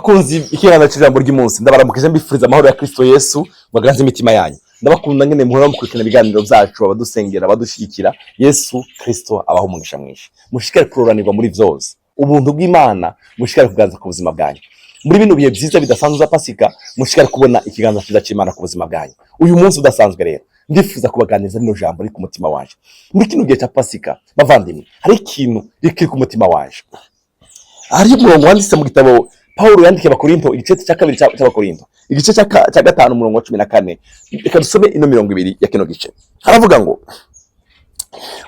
Bakunzi ikiganiro cy'ijambo ry'umunsi, ndabaramukije, mbifuriza amahoro ya Kristo Yesu baganze imitima yanyu. Ndabakunda ngene muhora mukurikirana ibiganiro byacu, abadusengera, abadushyigikira. Yesu Kristo abaho umugisha mwinshi. Mushikare kuroranirwa muri vyose, ubuntu bw'Imana mushikare kuganza ku buzima bwanyu. Muri bino bihe byiza bidasanzwe za Pasika, mushikare kubona ikiganza cyiza cy'Imana ku buzima bwanyu. Uyu munsi udasanzwe rero, ndifuza kubaganiriza rino jambo riri ku mutima wanje muri kino gihe cya Pasika. Bavandimwe, hari ikintu rikiri ku mutima wanje. Hari umurongo wanditse mu gitabo Pawulo yandikiye Abakorinto, igice cya kabiri cy'Abakorinto, igice cya gatanu, umurongo wa 14. Reka dusome ino mirongo 20 ya kino gice. Haravuga ngo: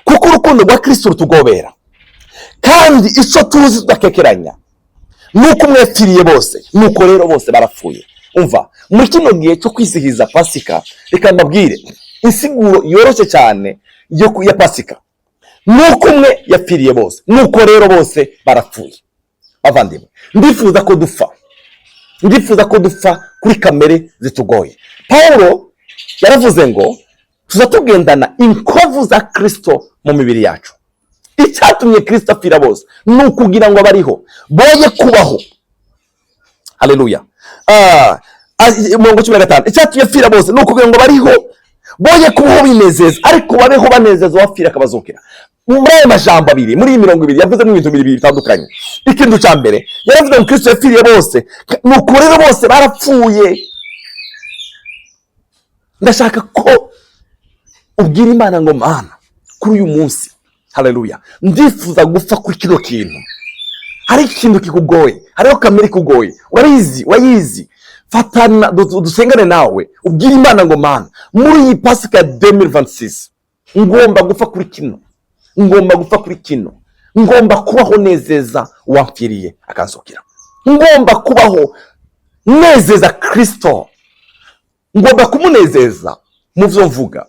"Kuko urukundo rwa Kristo rutugobera, kandi icyo tuzi tudakekeranya nuko umwe yapfiriye bose, nuko rero bose barapfuye." Umva, muri kino gihe cyo kwizihiza Pasika, reka mbabwire insiguro yoroshye cyane ya Pasika: nuko umwe yapfiriye bose, nuko rero bose barapfuye. Bavandimwe, ndifuza ko dupfa, ndifuza ko dupfa kuri kamere zitugoye. Pawulo yaravuze ngo tuza tugendana inkovu za Kristo mu mibiri yacu. Icyatumye Kristo apfira bose ni ukugira ngo abariho boye kubaho. Haleluya! Umurongo 15: icyatumye apfira bose ni ukugira ngo bariho boye kubaho binezeza, ariko babeho banezeza uwapfira akabazukira. Muri ayo majambo abiri, muri iyi mirongo 20, yavuzemo ibintu bibiri bitandukanye. Ikintu cya mbere yaravuze ngo Kristo yapfiriye bose, nuko rero bose barapfuye. Ndashaka ko ubwira Imana ngo: "Mana, kuri uyu munsi, haleluya, ndifuza gupfa kuri kino kintu." Hari ikintu kikugoye, hariho kamere ikugoye, urabizi, urayizi. Fatana dusengane nawe, ubwire Imana ngo: "Mana, muri iyi Pasika ya 2026 ngomba gupfa kuri kino, ngomba gupfa kuri kino, ngomba kubaho nezeza uwamfiriye akanzukira, ngomba kubaho nezeza Kristo, ngomba kumunezeza mu byo mvuga,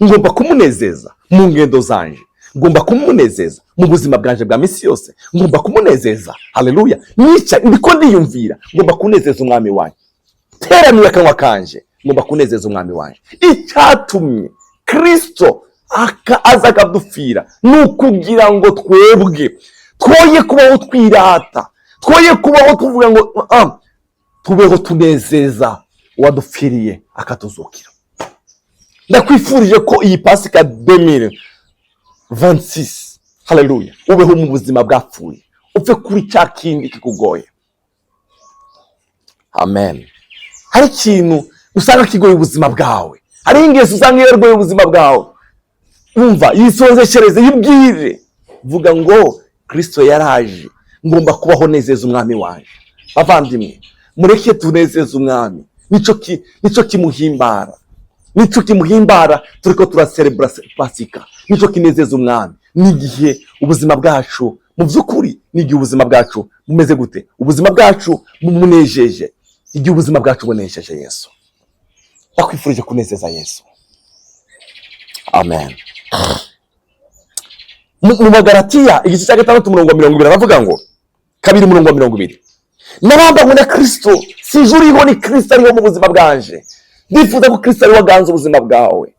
ngomba kumunezeza mu ngendo zanje, ngomba kumunezeza mu buzima bwanje bwa misi yose, ngomba kumunezeza." Haleluya! Nica ndiko ndiyumvira, ngomba kunezeza umwami wanjye. Teraniye akanwa kanje, ngomba kunezeza umwami wanjye. Icyatumye Kristo aza akadupfira ni ukugira ngo twebwe twoye kubaho twirata, twoye kubaho tuvuga ngo tubeho tunezeza uwadupfiriye akatuzukira. Ndakwifurije ko iyi Pasika 2026, haleluya, ubeho mu buzima bwapfuye, upfe kuri cya kindi kikugoye. Amen. Hari ikintu usanga kigoye ubuzima bwawe, hari ingeso usanga igoye ubuzima bwawe. Umva, yisonzeshereze, yibwire, vuga ngo: "Kristo yaraje, ngomba kubaho nezeza umwami wanjye." Bavandimwe, mureke tunezeze umwami. Nico kimuhimbara, nico kimuhimbara. Turiko turaserebura Pasika, nico kinezeza umwami. N'igihe ubuzima bwacu mu by'ukuri, n'igihe ubuzima bwacu bumeze gute, ubuzima bwacu bumunejeje, igihe ubuzima bwacu bunejeje Yesu. Ndakwifurije kunezeza Yesu. Amen. Mu Bagalatiya, igice cya gatandatu, umurongo wa 20, aravuga ngo, kabiri, umurongo wa 20: "Nabambanywe na Kristo, sije uriho, ni Kristo ariho mu buzima bwanje." Ndifuza ko Kristo ariwe aganza ubuzima bwawe,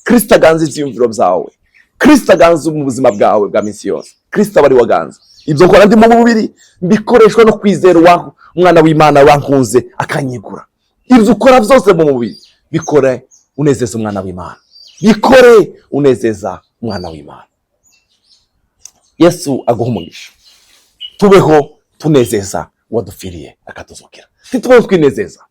Kristo aganza ivyiyumviro byawe, Kristo aganza mu buzima bwawe bwa minsi yose. Kristo aba ariwe aganza. Ibyo nkora ndi mu mubiri bikoreshwa no kwizera umwana w'Imana wankunze akanyigura. Ibyo ukora byose mu mubiri, bikore unezeza umwana w'Imana, bikore unezeza umwana w'Imana. Yesu aguha umugisha. Tubeho tunezeza uwadupfiriye akatuzukira. Ntitubeho twinezeza,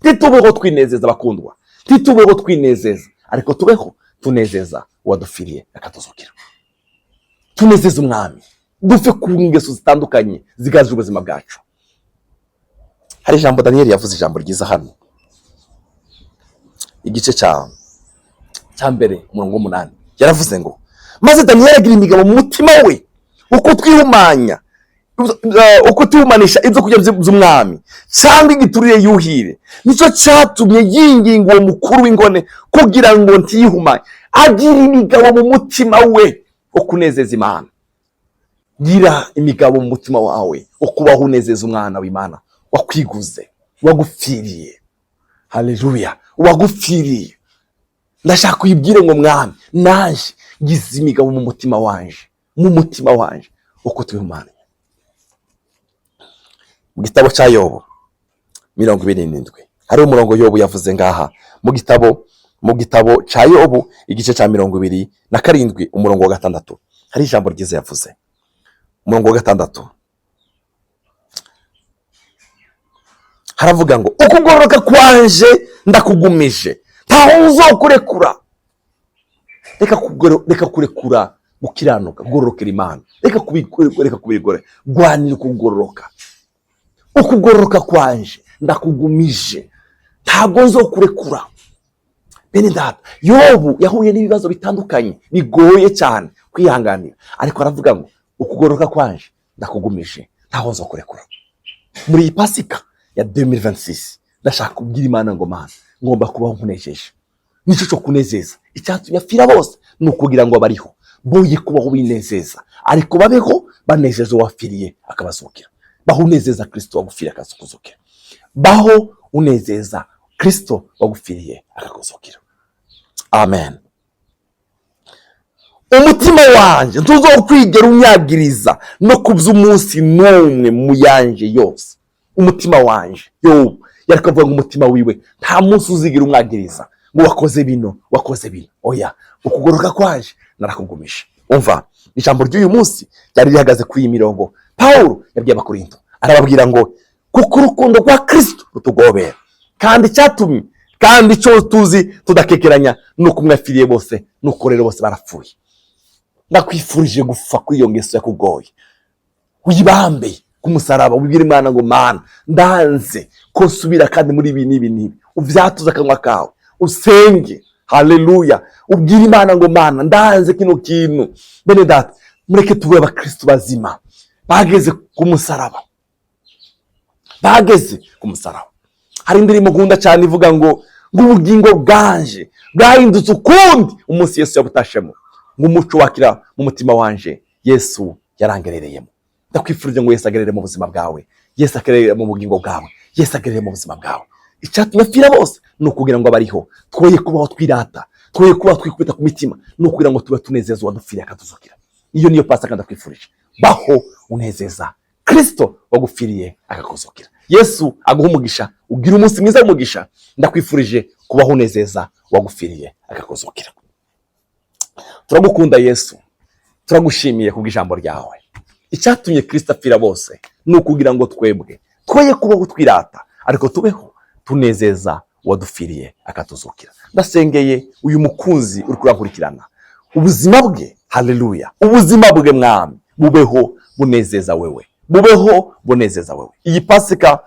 ntitubeho twinezeza, bakundwa, ntitubeho twinezeza, ariko tubeho tunezeza uwadupfiriye akatuzukira. Tunezeze umwami, dupfe ku ngeso zitandukanye zigaje ubuzima bwacu. Hari ijambo Daniyeli yavuze, ijambo ryiza hano, igice cya mbere, umurongo w'umunani. Yaravuze ngo: "Maze Daniyeli agira imigabo mu mutima we uko twihumanya, uko twihumanisha ibyo kurya by'umwami cyangwa igiturire yuhire. Nicyo cyatumye yinginga uwo mukuru w'ingone kugira ngo ntiyihumanye." Agira imigabo mu mutima we wo kunezeza Imana. Gira imigabo mu mutima wawe wo kubaho unezeza umwana w'Imana wakwiguze, wagupfiriye. Haleluya, wagupfiriye. Ndashaka uyibwire ngo: "Mwami, naje ngize imigabo mu mutima wanje, mu mutima wanje uko twihumanya." Mu gitabo cya Yobo. 27. Hari umurongo Yobu yavuze ngaha mu gitabo ca Yobu, igice ca 27, umurongo wa 6. Hari ijambo ryiza yavuze, umurongo wa 6 haravuga ngo: "Ukugororoka kwanje ndakugumije, ntaho uzokurekura." Reka kurekura gukiranuka, kugororokera Imana. Reka kubigore, rwanira ukugororoka. "Ukugororoka kwanje ndakugumije, ntabwo nzokurekura." Bene data, Yobu yahuye n'ibibazo bitandukanye bigoye cyane kwihanganira, ariko aravuga ngo: "Ukugororoka kwanje ndakugumije, ntaho nzokurekura." Muri iyi Pasika ya 2026, ndashaka kubwira Imana ngo: "Mana, ngomba kubaho nkunejeje." Nicyo cyo kunezeza. Icyatumye apfira bose ni ukugira ngo abariho boye kubaho binezeza, ariko babeho banezeza uwapfiriye akabazukira. Baho unezeza Kristo wagupfiriye akazukuzukira. Baho unezeza Kristo wagupfiriye akakuzukira. Amen. "Umutima wanjye ntuzokwigera unyagiriza no ku by'umunsi n'umwe mu yanje yose." Umutima wanje, Yobu yari kuvuga ngo umutima wiwe nta munsi uzigira umwagiriza ngo wakoze bino, wakoze bino. Oya, ukugororoka kwaje narakugumije. Umva, ijambo ry'uyu munsi ryari rihagaze kuri iyi mirongo. Pawulo yabwiye Abakorinto, arababwira ngo: "Kuko urukundo rwa Kristo rutugobera, kandi icyatumye, kandi icyo tuzi tudakekeranya, ni uko umwe yapfiriye bose, nuko rero bose barapfuye." Ndakwifurije gupfa kuri iyo ngeso yakugoye, uyibambe ku musaraba, ubibwire Imana ngo: "Mana, ndanze ko nsubira kandi muri ibi n'ibi n'ibi." Uvyatuze akanwa kawe, usenge. Haleluya! Ubwire Imana ngo: "Mana, ndanze kino kintu." Bene data, mureke tube abakristo bazima bageze ku musaraba, bageze ku musaraba. Hari indirimbo nkunda cyane ivuga ngo ubugingo bwanje bwahindutse ukundi umunsi Yesu yabutashemo, ngo umuco wakira mu mutima wanje Yesu yarangerereyemo. Ndakwifurije ngo Yesu agerere mu buzima bwawe, Yesu agerere mu bugingo bwawe, Yesu agerere mu buzima bwawe. Icyatumye apfira bose ni ukugira ngo abariho twoye kubaho twirata, twoye kubaho twikubita ku mitima, ni ukugira ngo tube tunezeza uwadupfiriye akatuzukira. Iyo niyo Pasaka ndakwifurije. Baho unezeza Kristo wagupfiriye akakuzukira. Yesu aguha umugisha, ugira umunsi mwiza w'umugisha. Ndakwifurije kubaho unezeza wagupfiriye akakuzukira. Turagukunda Yesu, turagushimiye kubw'ijambo ryawe. Icyatumye Kristo apfira bose ni ukugira ngo twebwe twoye kubaho twirata, ariko tubeho tunezeza uwadupfiriye akatuzukira. Ndasengeye uyu mukunzi uri kurankurikirana, ubuzima bwe, haleluya, ubuzima bwe, Mwami, bubeho bunezeza wewe, bubeho bunezeza wewe. Iyi Pasika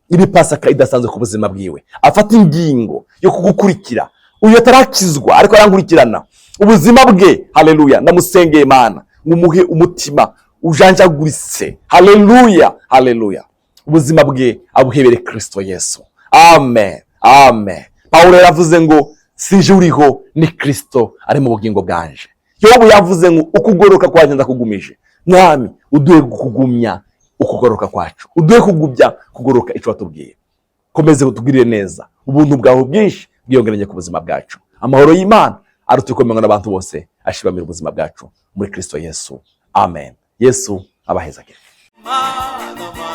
ibi Pasaka idasanzwe ku buzima bwiwe, afata ingingo yo kugukurikira. Uyu atarakizwa ariko arankurikirana, ubuzima bwe, haleluya, ndamusengeye Imana ngo umuhe umutima ujanjaguritse. Haleluya, haleluya! Ubuzima bwe abuhebere Kristo Yesu. Amen, amen. Pawulo yaravuze ngo: "Sinje uriho, ni Kristo ari mu bugingo bwanje." Yobu yavuze ngo: "Ukugororoka kwanjye ndakugumije." Mwami, uduhe kugumya ukugororoka kwacu, uduhe kugumya kugororoka icyo watubwiye. Komeze utugirire neza, ubuntu bwawe bwinshi bwiyongeranye ku buzima bwacu. Amahoro y'Imana aruta uko n'abantu bose ashibamira ubuzima bwacu muri Kristo Yesu. Amen. Yesu abahezagire. Mana, Mana.